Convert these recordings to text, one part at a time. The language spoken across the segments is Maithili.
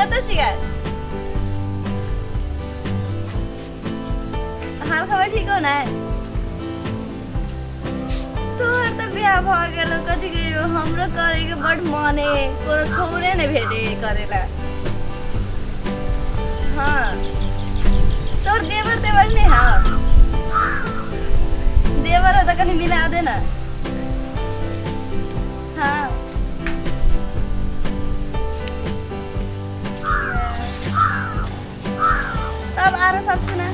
कतऽ छियै? हाल खबर ठीक हो ने? तोहर तऽ बियाह भऽ गेल, कथी कहियो, हमरो करैके बड मन है, कोनो छौरे नहि भेटे करे ला। हाँ, तोहर देवर तेवर नहीं है? देवर हो तऽ कनि मिला दे ना। हाँ, तब आरो सब सुना।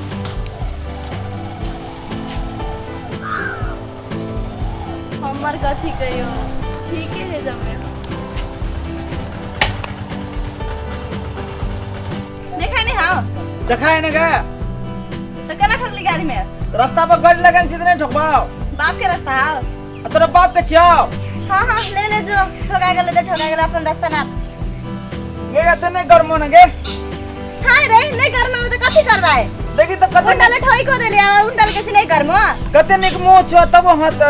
हमर कथी कहियो, ठीके है जमे। देखा नहीं? हाँ, देखाय ने गे। तो केना ठोकली गाड़ी में? रास्ता पर गाड़ी लगन छी त नहीं ठोकबाओ? बाप के रास्ता हाउ? आ तोरा बाप के छियौ। हाँ हाँ, ले ले, जो ठोका गेले तो ठोका गेले, अपन रास्ता नाप। गे, एते नहीं गर्मो न गे। हाय रे, नहीं गर्म में तो कथी करबाय? देखी त कते उंडल ठोई को देली आ उंडल के नहीं गर्म। कते नीक मुँह छौ, तब हाथ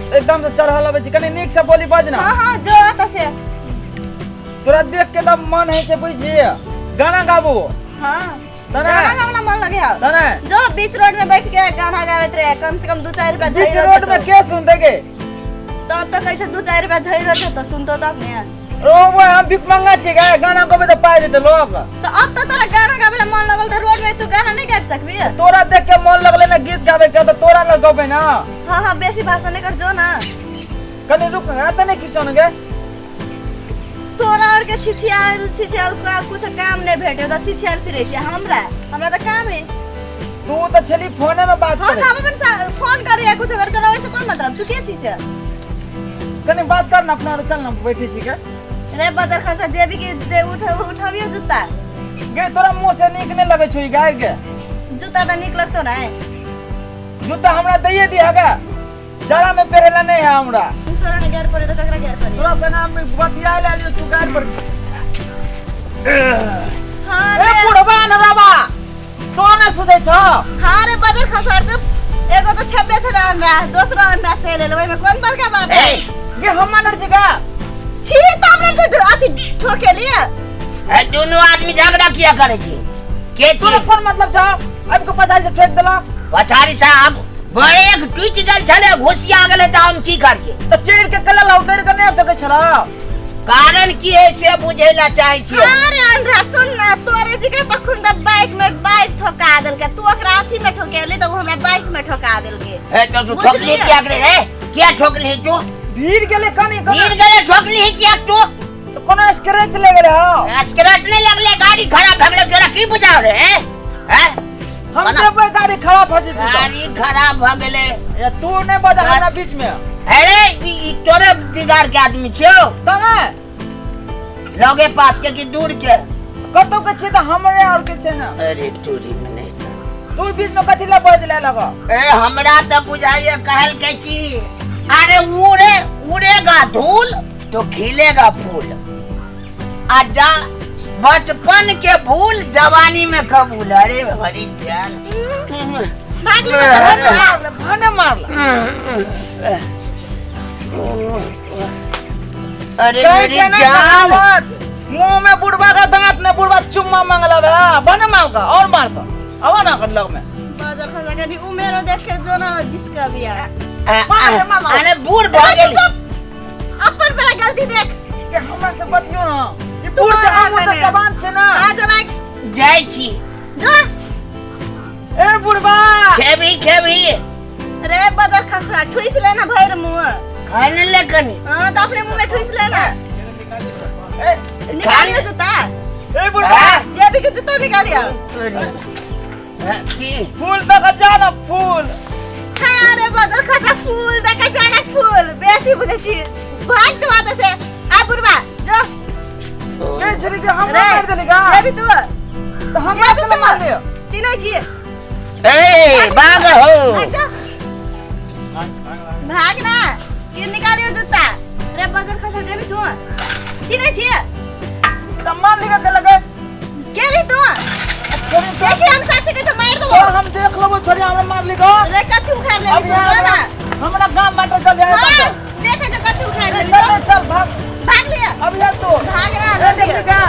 एकदम से चढ़ल अबै छै। कनी नीक से बोली बाज ना। हाँ हाँ, जो त से। तोरा देख के एकदम मन होइ छै, बुझी, गाना गाबू। हाँ। तने गाना गावना मन लगे है? तने जो बीच रोड में बैठ के गाना गावत रहे, कम से कम 2-4 रुपया बीच झड़ी रोड में के सुनते गे? तब तो कैसे 2-4 रुपया झड़ी रहे तो सुनतो तब ने। ओ वो हम भीख मंगा छी गे, गाना गबे त पाइ देते लोग। तो अब तो तोरा गाना गावे ला मन लगल तो रोड में तू गाना नहीं गाबि सकबी? तोरा देख के मन लगले ना गीत गाबे के, त तोरा लग गबे ना। हाँ हाँ, बेसी भाषण नहीं कर, जो ना। कनी रुक ना, तने खिचौन गे। तोरा और के छिछियाल छिछियाल का कुछ काम नहीं भेटे तो छिछियाल फिरे छी, हमरा हमरा तो काम है। तू त छली फोने में बात हाँ करे। तो हम अपन फोन करे या कुछ अगर तोरा वैसे कोन मतलब? तू के छी से? कनी बात कर ना अपना और, चल ना बैठे छी के। रे बदर खसा, जेबी के दे, उठ उठबियो जूता। गे, तोरा मुंह से नीक नहीं लगे छौ ई गाय के। जूता तो नीक लगतो ना? जूता हमरा दैये दिया गे, जाड़ा में पहिरे नहीं है हमरा। तोरा ने गैर पड़े तो ककरा गैर पड़े? तोरा से नाम बतियाए ले लियो, तू गाय पर। हाँ ए रे। बुढ़वा नराबा तो ना सुधै छ। हाँ रे बदर खसा, चुप। एगो तो छब्बे छले अंडा, दोसरो अंडा चलि एलै, ओहिमे कोन बड़का बात है? ए गे, हम मानर छी गा? छी तऽ हमरा के अथी ठोकेलिए। ए, दुनू आदमी झगड़ा किया करे छी? के छी? तोरा कोन मतलब छ? आबि के पछाड़ी से ठोकि देला। पछाड़ी साहब ब्रेक टूटि गेल छलै, घुसिया गेलै तऽ हम की करियै? तऽ चढ़ि के कलल उतरि के नहि आबि सकै छला? कारण की है से बुझै ला चाहै छियै। अरे अंधरा, सुन ना, तोरे जी के तखन तऽ बाइक में बाइक ठोका देलकै, तू ओकरा अथी में ठोकेली तऽ उ हमरा बाइक में ठोका देलकै। हे, तो तू ठोकली किया रे? रे, किया ठोकली तू? भीड़ गेलै कनी। भीड़ गेलै, ठोकली किया तू? कोनो स्क्रैच ले गेलै हौ? स्क्रैच नहीं लगले, गाड़ी खराब भऽ गेलै, तोरा की बुझाव रे? हैं? हम देबै, गाड़ी खराब भऽ जेतै तऽ। गाड़ी खराब भऽ गेलै। ए, तू नहि बजा हमरा बीच में। अरे, ई तोरे दिगार के आदमी छियौ? तऽ नहि। लगे पास के कि दूर के? कतौ के छी तऽ हमरे और के छै ने। अरे तोरी में नहीं। तू बीच में कथी लए बज ले लग? ए, हमरा तऽ बुझाइए, कहलकै कि अरे उड़े उड़ेगा धूल तो खिलेगा फूल, आ जा बचपन के भूल जवानी में कबूल। अरे हरी जान। भाग ले बदर खसा। भने मारला। अरे कहै मेरी छै ने जान। कहावत, मुंह में बुढ़वा का दांत ने बुढ़वा चुम्मा मांगला बा, भने मारका और मारता आवा ना कर लग में। बदर खसा, कनी उमेरो देख के जो ना जिसका बियाह। मार, मार, मार। अरे बूढ़ भऽ गेल। अपन बड़ा गलती देख। के हमरा से बतियो ना, ई तू बूढ़ छै, मारा हमहूँ तऽ कने। जवान छै ना। आ जवान। जाइ छी। जो। ए बुढ़वा। खेबही खेबही? रे बदर खसा, ठुइस लेना भरि मुंह। खाने ले कनी। हाँ, तो अपने मुंह में ठुइस लेना। ए। निकालियो जूता। ए बुढ़वा। हाँ? जेबी के जूता निकालियो। की? फूल दऽ कऽ जा ना फूल। हाँ रे बदर खसा, फूल देखा जाना फूल बेसी बुझै छी। भाग तू आते से। आ बुढ़वा, जो। के छरी के हमरा रे मारि देली गा? जेबी तू। तऽ हमरा जेबी केना तू। मारलियो? चिन्है छी? ए, बाग हो। भाग जा, भाग ना के निकालियो जूता। रे बदर खसा, जेबी तू, चिन्है छी? तऽ मार लिखा के लगे। गेली तू। छोरी तो। देखी, हम साक्षी के मार देबो। और हम देख लेबो छोरी, हमरा मार लिखो। रे, कथी उखाड़ लेली अब तू? यहाँ ना। हमरा गाम बाटे चल जाए। हाँ, देखे जो कथी उखाड़ लेली। चल चल, भाग। भाग लिया। अब यार तू भाग ना ए, जल्दी। देख लिखा।